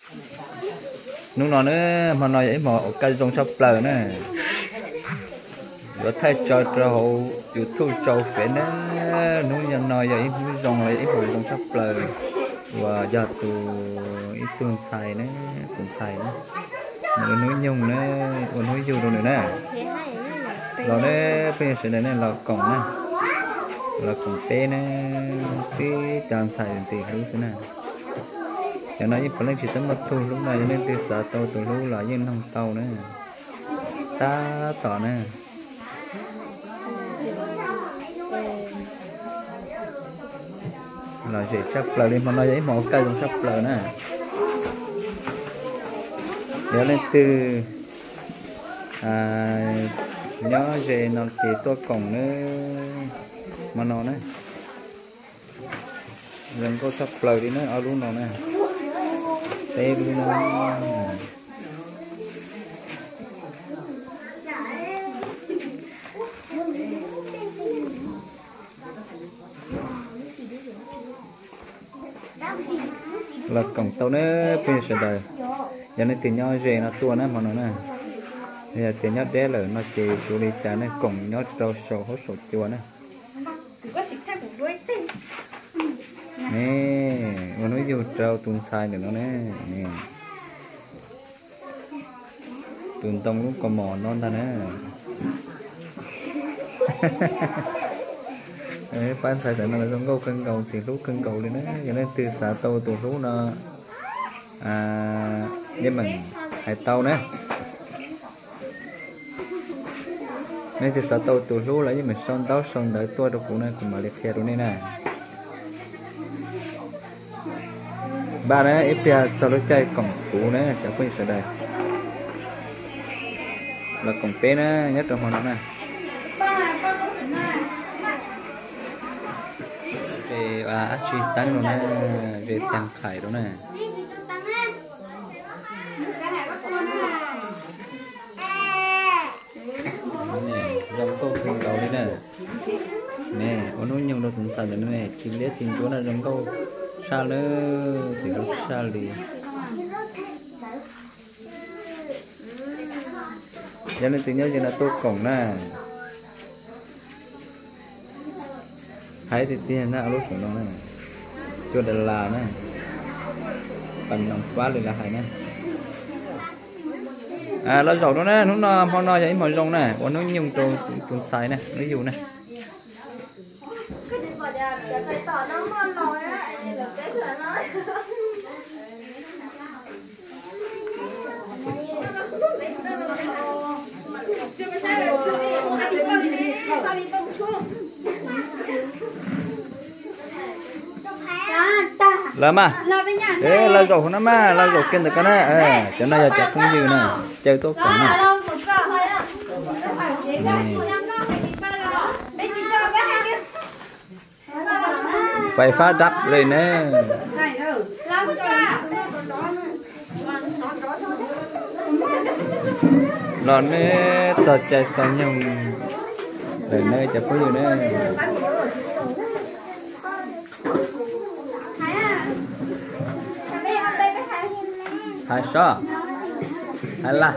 Hnub no na, hmo no yog ib hmo ua kaj zoo tshaj plaws na. Yuav thaij tso rau hauv YouTube tso fev na. Hnub no yog ib hnub zoo los yog ib hmo zoo tshaj plaws uas yog tus, ib tug ntxhais na, tus ntxhais na, nws ua hnub nyoog na, ua hnub yug rau nws na. Los na, peb sawv daws nej los koom na, los koom peb na, tib co ntxhais ntxim hlub xwb na. Cov no ib puas leej tsis tau muaj tus hlub no, yog leej twg xav tau tus hlub los yeej noog tau na. Tab tom na. Lom zem tshaj plaws li, hmo no yog ib hmo kaj zoo tshaj plaws na. Yog leej twg nyob ze no ces tuaj koom na, hmo no na. Zoo nkauj tshaj plaws li na, ob lub no na. Peb lub no. Los koom tau na phooj ywg sawv daws. Yog leej twg nyob ze no tuaj na hmo no na. Yog tias nyob deb lawm no ces tsuas li cas nej koom nyob rau saum huab saum cua na. Ne, ua hnub yug rau tus ntxhais ntawm no ne. Tus ntoo lub kaus mom no ntag na. Pab ntxhais ntawm no zoo nkauj kawg nkaus, ntxim hlub kawg nkaus li na. Yog leej twg xav tau tus hlub no, yeej meem hais tau na. Nej twg xav tau tus hlub los yeej meem sau ntaub sau ntawv tuaj rau kuv na, kuv mam li qhia rau nej na. Npaj na, ib pliag txog lub caij koom kuv na cov phooj ywg sawv daws. Los koom peb na, nyob rau hmo no na. Ze dab tsi teeb rau na, ze tag qhais rau na. Zoo nkauj kawg nkaus li na. Ne, ua hnub nyoog rau tus ntxhais ntawm no ne, tsis liab tsis ntsuav na, zoo nkauj tshaj lawm, txiv zoo tshaj li. Yog leej twg nyob ze no tuaj koom na. Hais tiag tiag na, lub saum no na, cua Đà Lạt na, Pà Nòng Pab li lawv hais na. Los zaum rau na, hnub no hmo no yog ib hmo zoo na, ua hnub nyoog rau tus ntxhais na, hnub yug na. Lawv mas, lawv zaum hauv no mas, lawv zaum kiag ntawm ko na. Cov no yog cov phooj ywg na, caw tuaj koom na. Fais fab dab li ne. Los neb txog caij txog nyoog lawm ne cov phooj ywg ne. Hais sob, hais laj,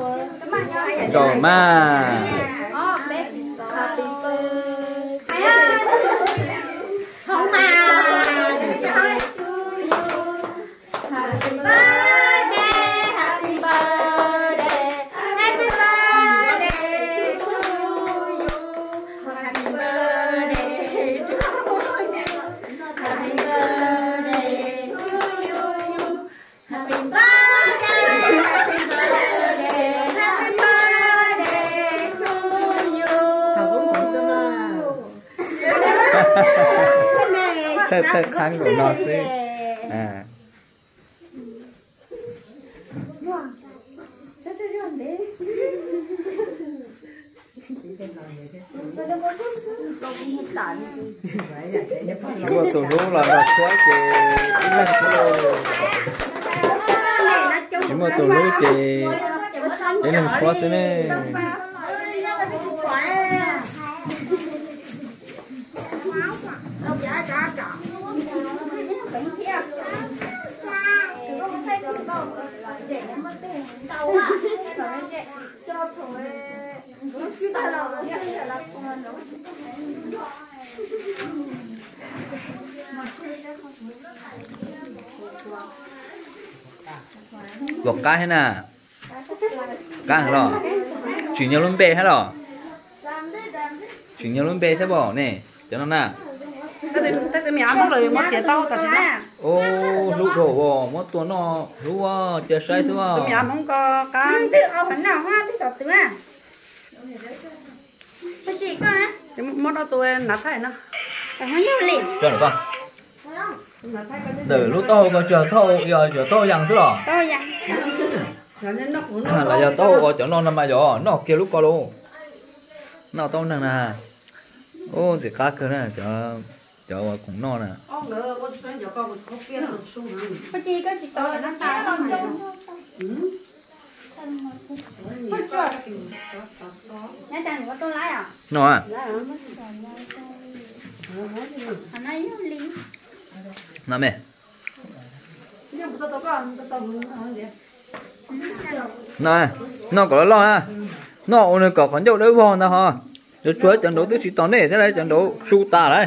zaum mas. Thawj thawj qhab nkaus no xwb. Tsis muaj tus hlub los nrog tshuab ces ib leeg xwb lauj. Tsis muaj tus hlub ces ib leeg tshuab xwb ne. Puas qab thiab na? Qab los? Tsis nyob lub npe thiab los? Tsis nyob lub npe thiab pom ne, cov no na. Ub, hlub dhau, muab tua noj hlub, cia saib xwb. Ntawm lub taub hau ko tsuas taub hau, yog tsuas taub hau yas xwb los? Los yog taub hau ko, cov no no mas yog noj kiag lub ko lauj. Noj taub neeg na. Ub, ntxim qab kawg na, cov uas khoom noj na. No, no me. No, noj kom loj loj na. Noj ua nws kom qhov ncauj dawb vog ntag ho. Yuav tshuav cov nraud twb tsis tos nej thiab lauj, cov nraud su tas lawm.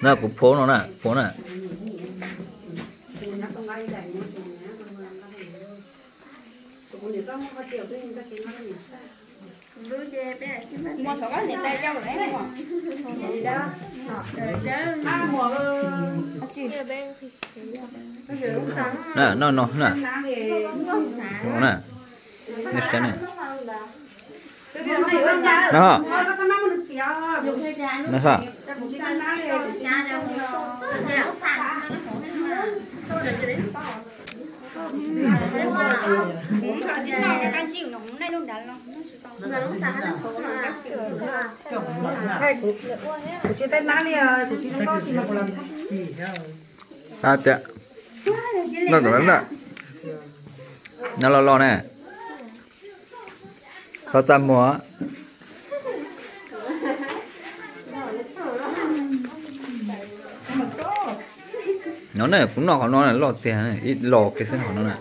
Na, kuv phuav no na, phuav na. Na, no no na. Na, nej saib na. No, no. Kuv tsis tej nab li, kuv tsis zoo nkauj tsis. Tias no los los na. Txhob txaj muag. No na, kuv noj qhov no loj tiag, ib los kiag xwb qhov no na.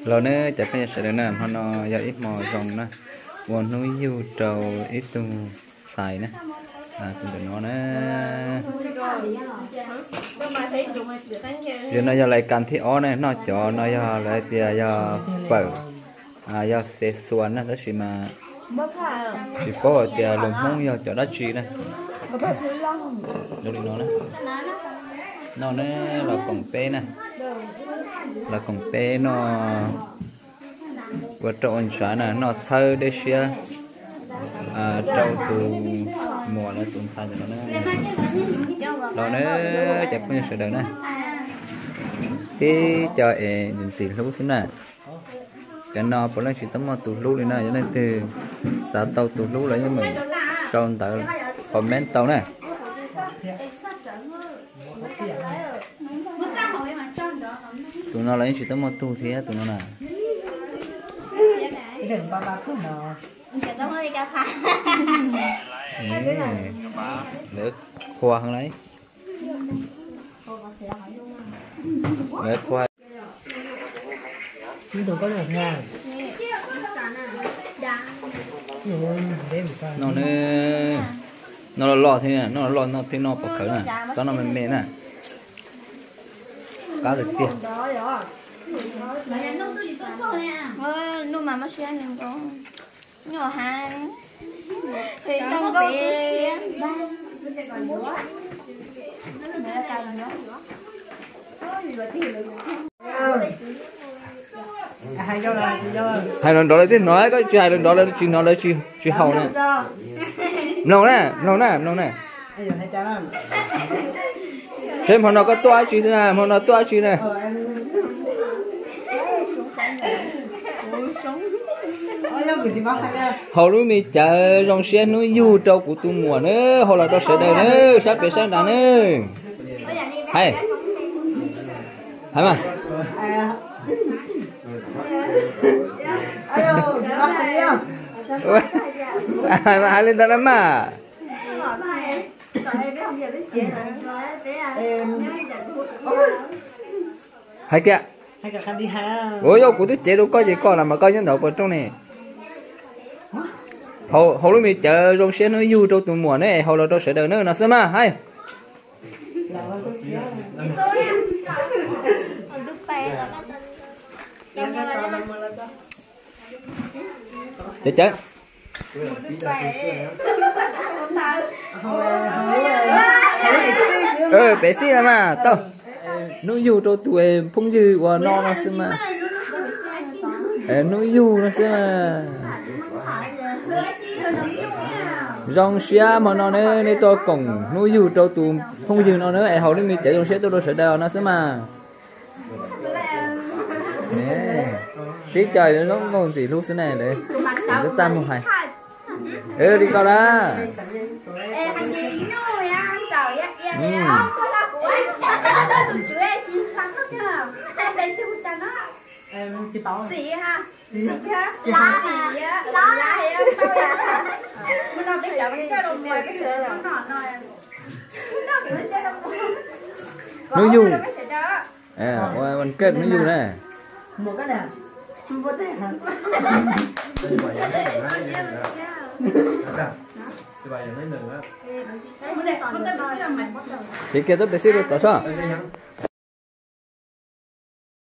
Los ne cov phooj ywg sawv daws na, hmo no yog ib hmo zoo na, ua hnub yug rau ib tug ntxhais na, tus ntawm no na. Yog no yog lais kas thib ob na, noj cov no yog lawv tias yog pawm, yog xe xuas na, tab sis mas tsis paub hais tias lus Hmoob yog cov dab tsi na. Li no na, noj na, los koom peb na, los koom peb noj. Ua rau ua ntshav na, noj txhawb dej siab rau tus muam lawv tus ntxhais ntawm no na. Los na, cov phooj ywg sawv daws na, tib co es ntxim hlub xwb na. Cov no puav leej tsis tau muaj tus hlub li na, yog leej twg xav tau tus hlub los yeej meem sau ntawv comment tau na. Tus no los yeej tsis tau muaj tug thiab tus no na. Lawv qhua heev lauj. Lawv qhua. No ne, no los los thiab, no los los no thiab, no pom khawv na, txhob noj me me na. Qab tiag tiag. Hais los nrov lawv thiaj hnov, koj tsis hais los nrov lawv tsis hnov, lawv tsis haus na. Mloog na, mloog na, mloog na. Seb hmo no koj tuaj dab tsi xwb na, hmo no tuaj dab tsi na. Haus lub me cawv zoo siab hnub yug rau kuv tus muam na, haus los rau sawv daws na, sab pem sab nrad na. Hais, hais mas. Hais li ntawd na mas. Hais kiag. Ua yog kuv twb cev rau koj ces koj los mas koj nyob ntawd puas rooj ne. Haus lub me cawv zoo siab hnub yug rau tus muam ne, haus los rau sawv daws na no xwb mas hais. Cawv cawv. Pem xij no mas tau. Hnub yug rau tus phooj ywg uas no no xwb mas. Hnub yug no xwb mas. Zoo siab hmo no ne, nej tuaj koom hnub yug rau tus phooj ywg no na es haus lub me cawv zoo siab tuaj rau sawv daws no xwb mas. Tib co zoo nkauj ntxim hlub xwb na, lawv txaj muag hais. Li koj na. Hnub yug, ua kawg hnub yug na. Ces kiag tuaj pem xij rau tod soj.